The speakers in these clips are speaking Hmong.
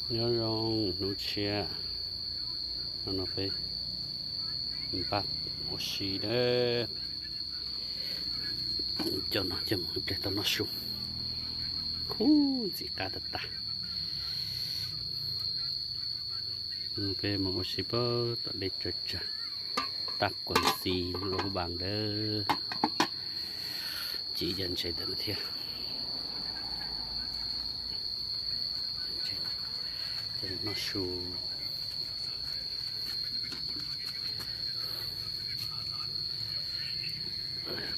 Nyob zoo hnub tshiab no, no peb npaj ua si na. Coj no coj mus ib pliag tau noj su. Khub ntxim qab tag tag. Peb mus ua si pab tom dej tsawg tsawg, tab kuas txi lub npas ntawd, ci cov ntses ntawd thiab. Noj su.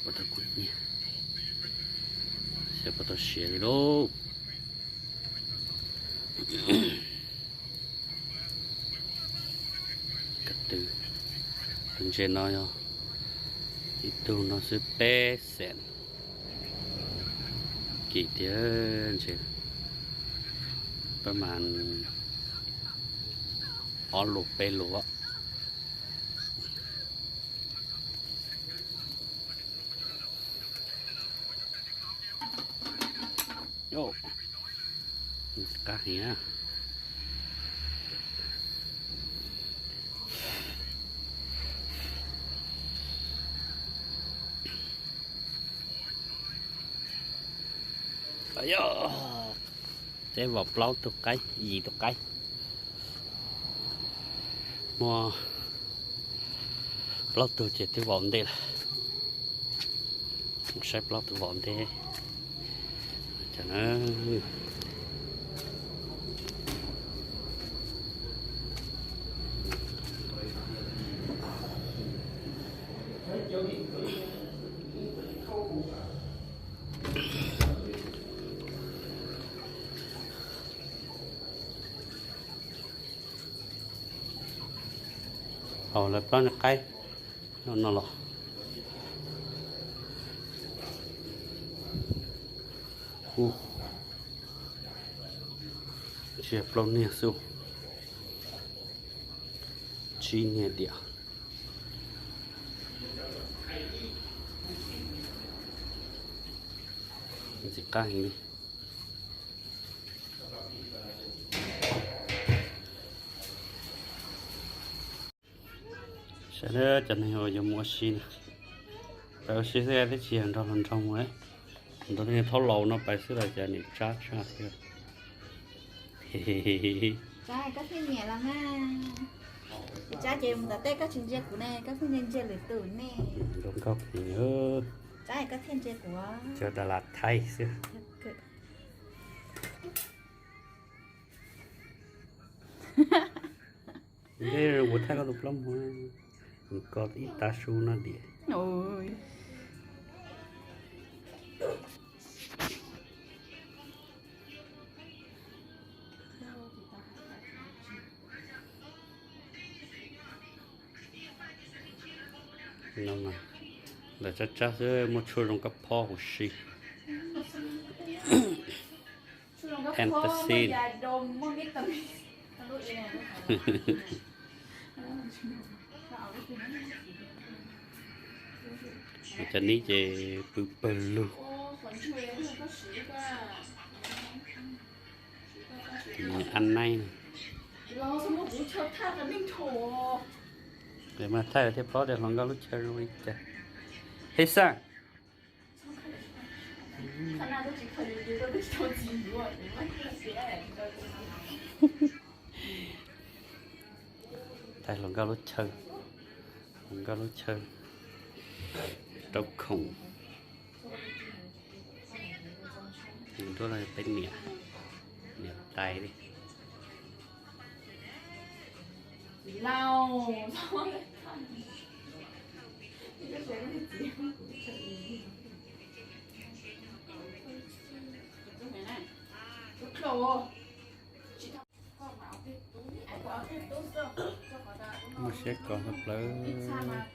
Puas tau kuv nyiaj, xyov puas tau siav li lauj. Ko tw, tus ntses no yog ib tug no xwb peb xees. Kim tiag ntses, pab mas ob lus peb lus. Qab heev. Teb vom plaub tug qaib, yim tug qaib. Muaj plaub tug ces twb vom ntej lawm. Saib plaub tug vom ntej. Hauv lawv plaub niag qaib no los. Tsiab plaub niag xwb. Tsib niag diam. Ntxim qab heev li. Saib cov neeg uas yuav mus ua si na, pais ua si xwb twb tsis yog nrog hluas nraug mus, nrog tej neeg thaub laus no pais xwb los cas nim tsab tshaj thiab. Tsab, koj thiaj nyiam los mas. Tsab ces mus tom tej koj tsis ntsia kuv ne, koj pheej ntsia ntsia lwm tus ne. Zoo nkauj heev. Tsab, koj thiaj ntsia kuv. Cov das las thaij xwb. Ntej kuv thaij koj tus plaub muag, koj ib tav su no diam. Ntawm tsab tsab xwb muaj tshuaj zoo kab phob huv si. Antacid. Cov nib ces pw pawg lug. Ab naib. Mas thaij thiaj paub tias hluas nkauj lub chaw zoo li cas. Hej xaj. Thaij hluas nkauj lub chaw, hluas nkauj lub chaw rau khoom. Nruab no peb niam, niam tais li. Muaj siab kos tshaj plaws.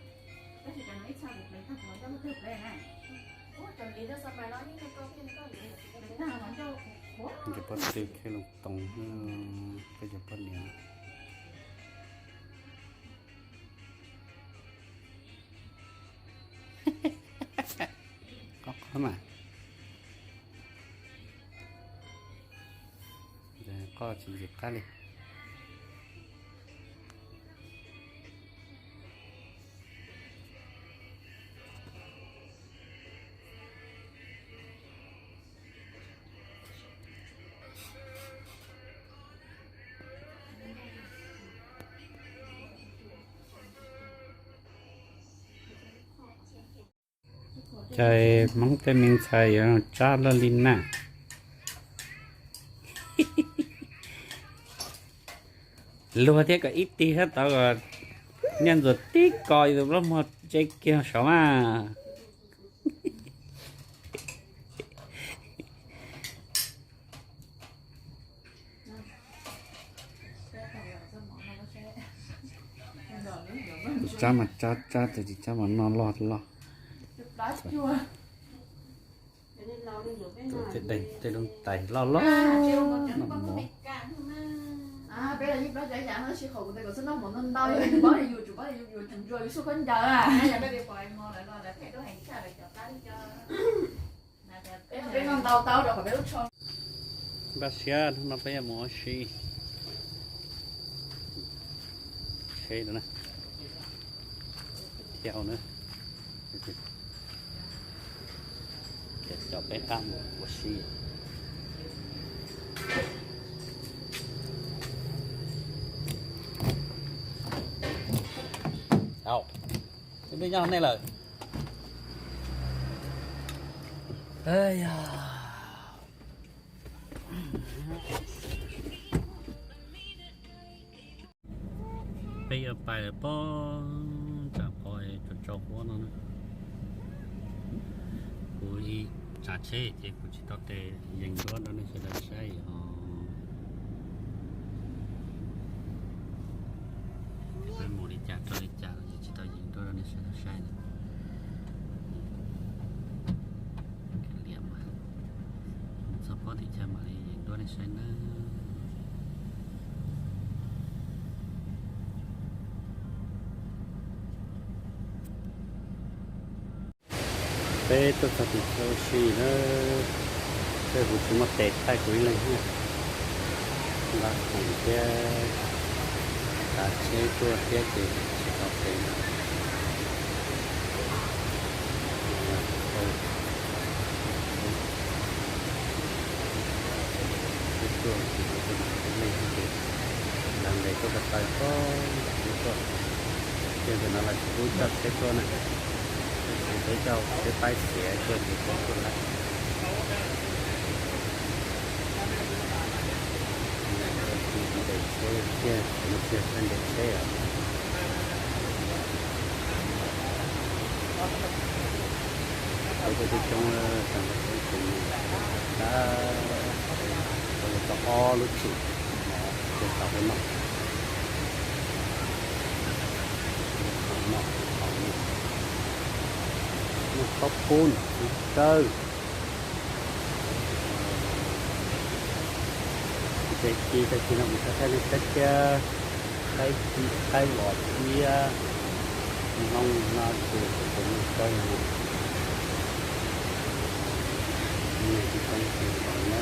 Cov poj tw khej loo toos, peb cov poj niam. Qab qab mas. Qoj tsis ntxim qab li. Cas Hmoob tej me ntxhais yuav tsab luaj li na. Luag thiab kom ib tig sab tod kom nyiaj ntxuav tib ko yus tus plaub muag tse kiag saud mas. Tsab mas tsab tsab, tsis tsab mas noj loj loj. Tej deeg tej lub tais loj loj no mov. Npaj siab hnub no peb yuav mus ua si. Tsheb no na. Thiab hauv na. Ces coj peb qab mus ua si. Au, twb nyob nej lawm. Peb yuav pais lawm pob, tsam qhov tsaus tsaus huab no na. Kuv tsav tsheb ces kuv tsis tau tes yees duab rau nej sawv daws saib os. Peb mus li cas rau li cas los tsis tau yees duab rau nej sawv daws saib na. Liam mas txog pob tim chaw mam li yees duab nej saib nawb. Peb tuaj txog tim chaw ua si na, tej kuv tsis muaj tes thaij kuv ib leeg thiab. Nqa khoom thiab tsav tsheb tuaj thiab ces tsis tau tes na. Tsheb tuaj ces kuv tus ib leeg thiab ces nqa nqes tuaj ko taw pob, tsheb tuaj. Ces ntawm no los tsis pub coj tsheb tuaj na, ces peb coj tsheb paib xiav tuaj ces peb tuaj lawm. Ntes tsheb kiag, no kiag peb ntes tsheb os. Peb coob coob, tag nrho peb ces mus tau ob lub tsum, ces tau peb noj. Noj, noj, noj thaub pub nram xib kawg. Ces ci tag kis no kuv thaij nej saib thiab, qaib ci, qaib los thiab, hnub no ces kuv tus mus kawg li. Nyiaj tsis tau tsis tau na.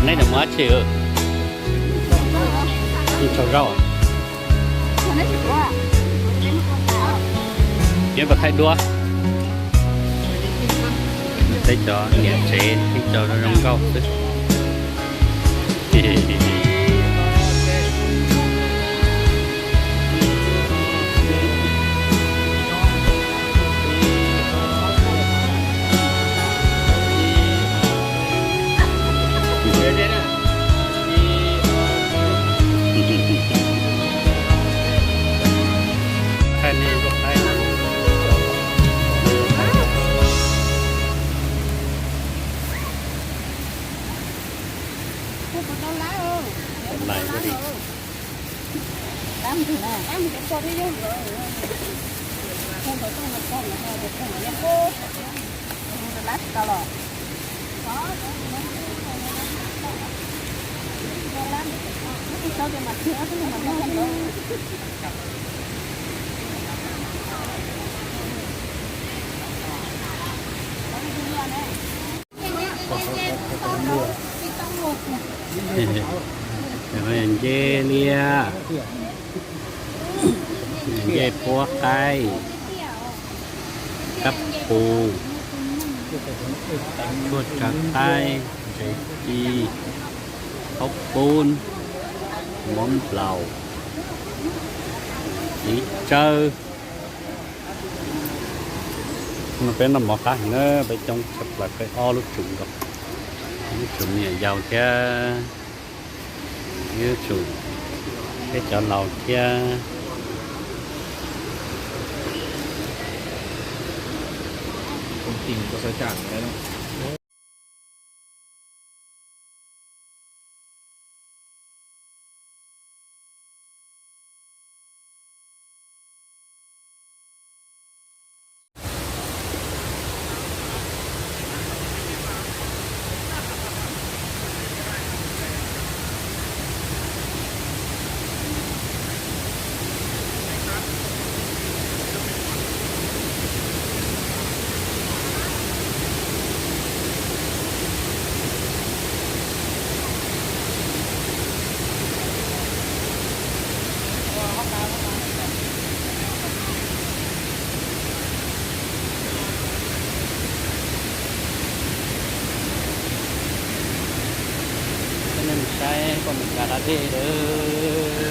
Neb mus dab tsi? Mus tsau zaub. Neb puas thaij duab? Peb cov niam tsev peb cov zoo nkauj xwb. Nce liaj, nce puab qaib, kab pus, tshuaj tsav qaib, ntses ci, haub pub, mov nplaum, txiv tsawb. No peb noj mov qab heev na, peb coob tshaj plaws, peb ob lub tsum nkaus, lub tsum me nyuam yaus thiab, ib lub tsum peb cov laus thiab. Saib poj Meskas da dej lawm.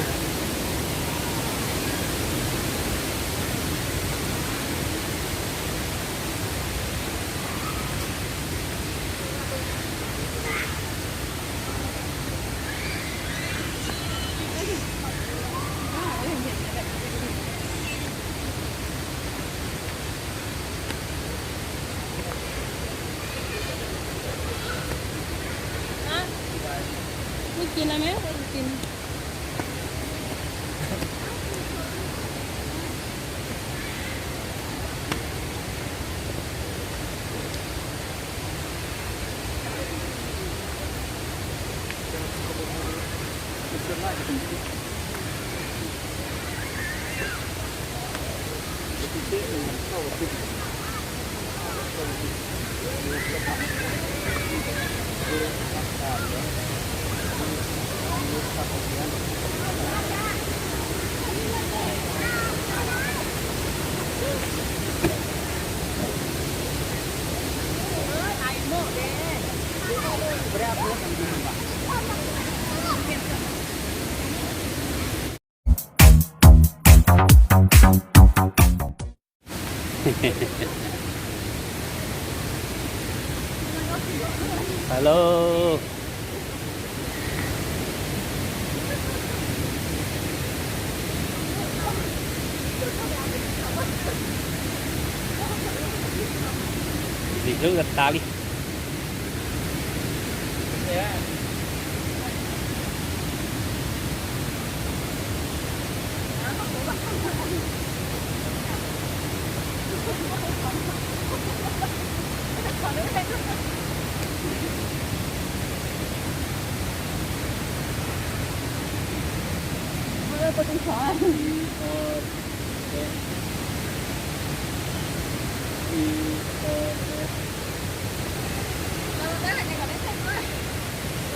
Hello. Dim hlub tas tas li.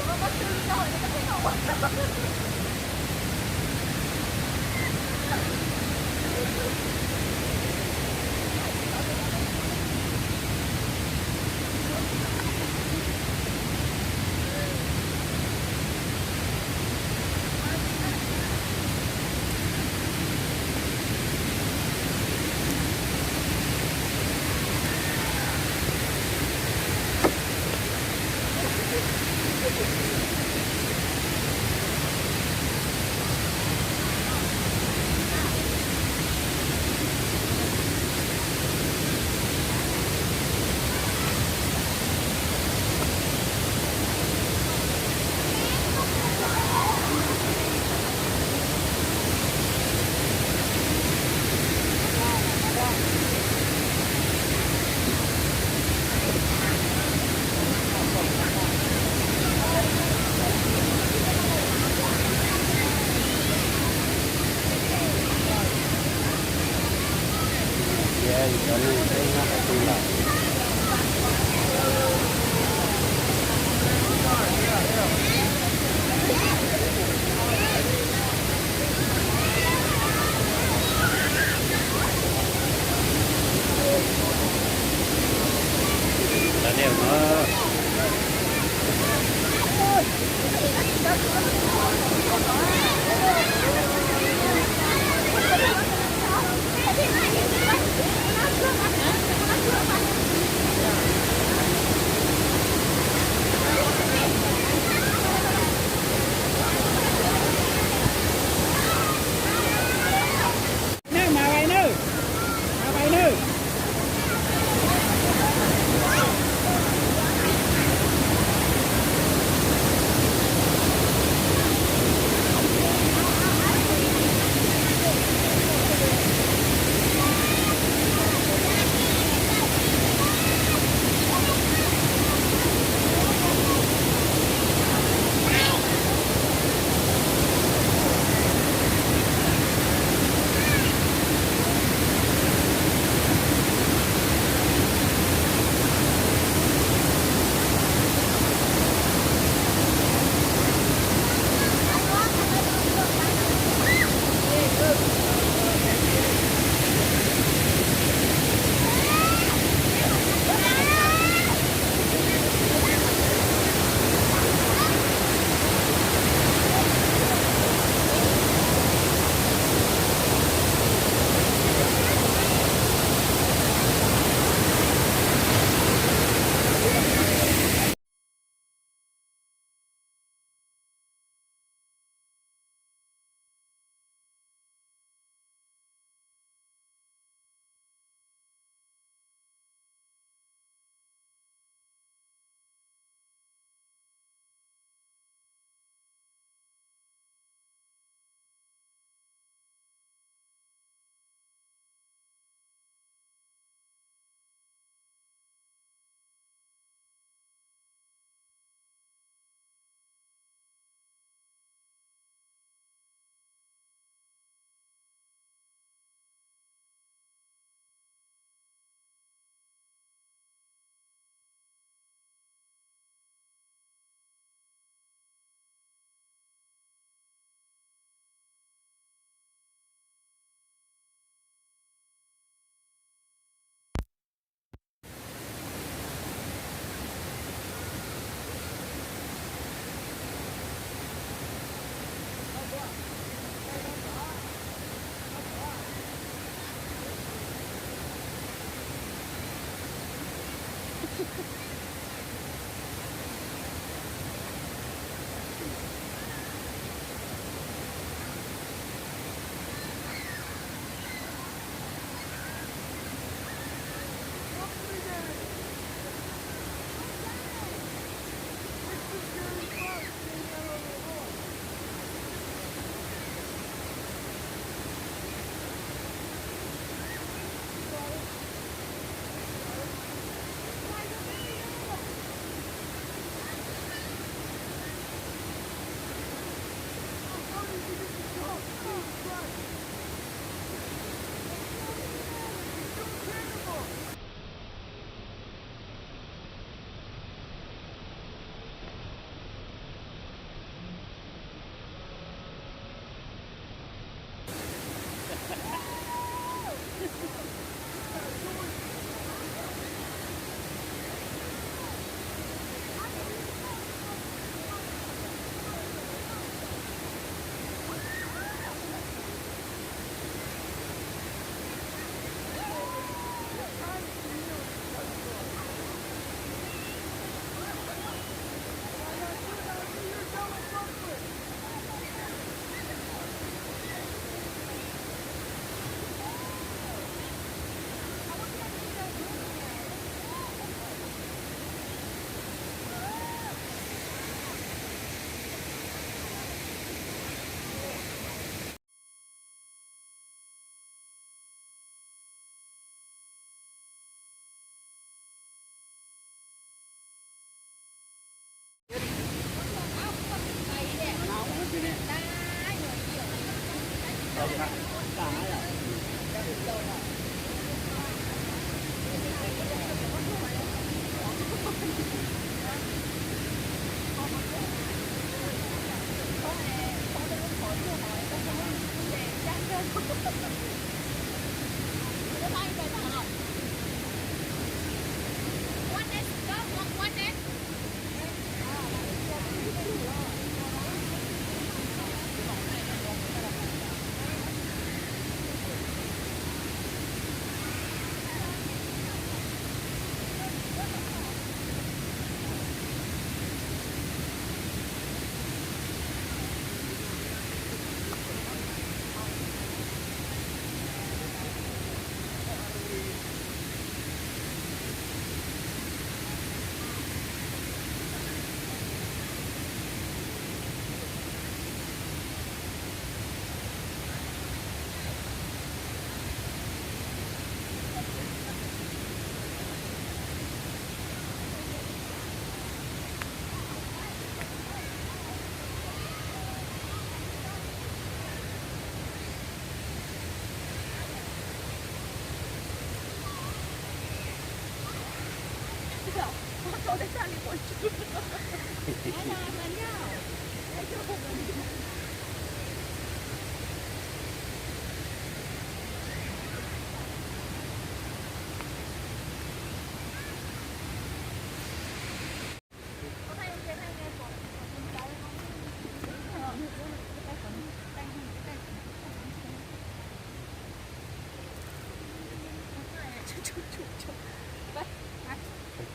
Nab, mas vais nawb, mas vais nawb.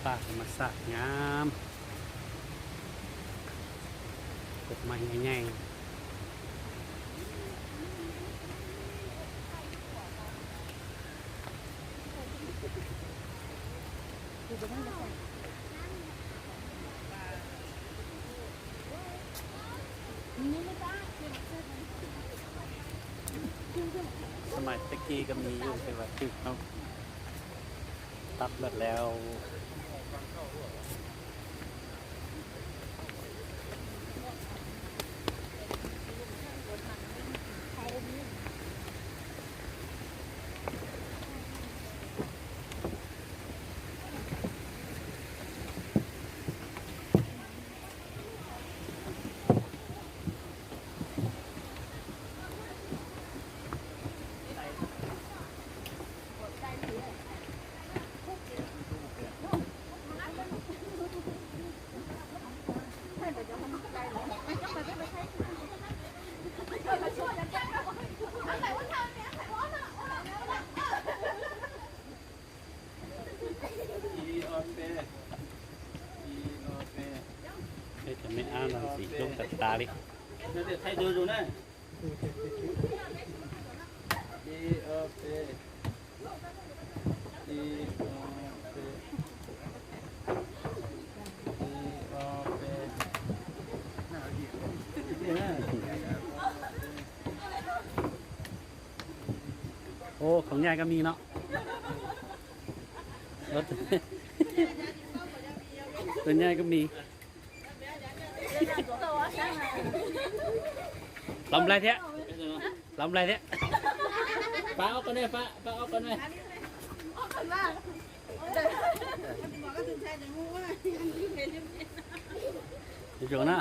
Paj thas mas xaj nyam, kuv mas nyaij nyaij. Xab mais tag kis kuj mi yus ces vas twg no tag lawm lauj. Ib ob peb, ib ob peb. Peb cov me ab no ntxim hlub tas tas li. Ib ob peb, ib ob peb, ib ob peb. Ua khoom nyaij koj mis no. Tus nyaij koj mis. Hloov nplaig thiab. Hloov nplaig thiab. Pab ob qho ne, pab, pab ob qho ne. Zoo na.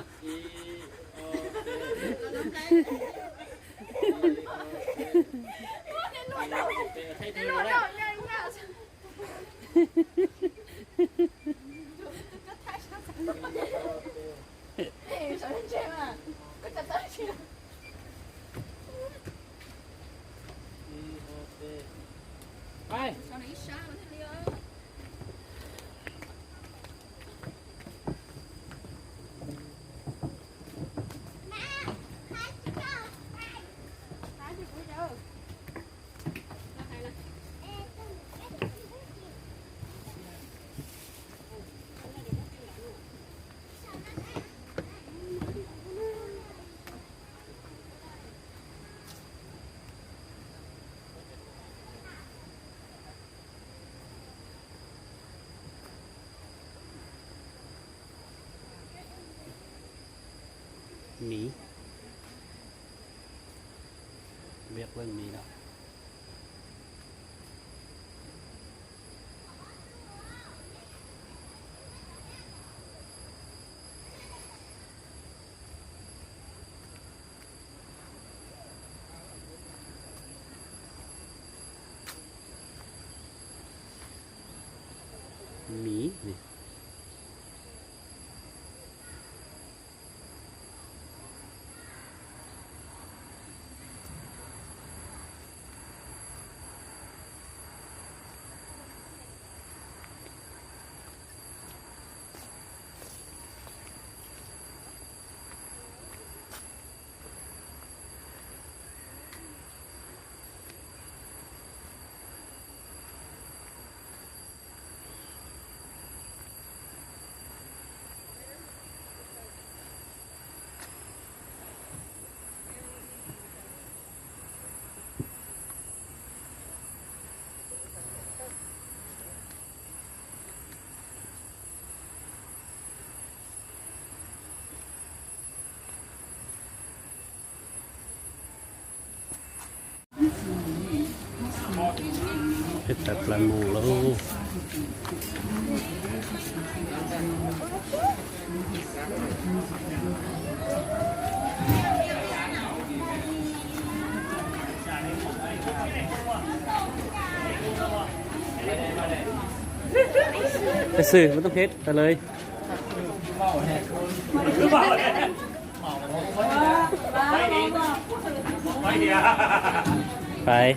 Miv, peb peb miv lawm. Miv. Peb tawm plaws mus lauj. Peb xwm muaj toob peb tas lawm. Pais.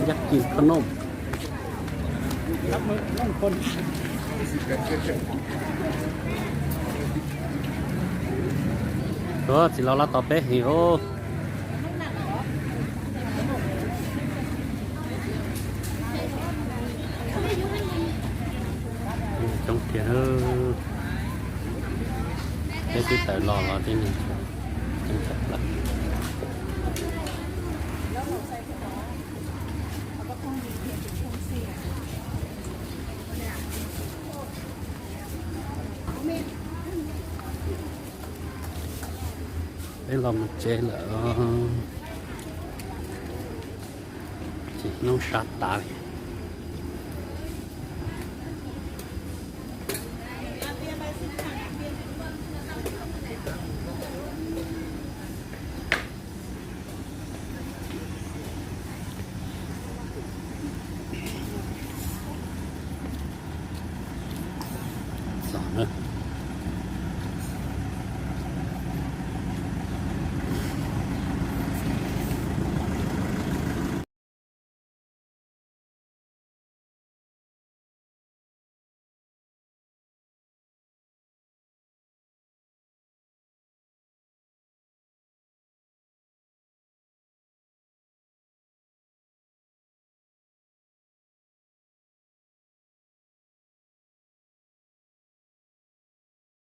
Yaj kim khab noom. Txiv laus lab tos peb heev os. Coob tiag. Peb twb tawm los los tej ne. Coob tshaj plaws. Peb los mus tsev lawm. Tsis hnub sab tas li.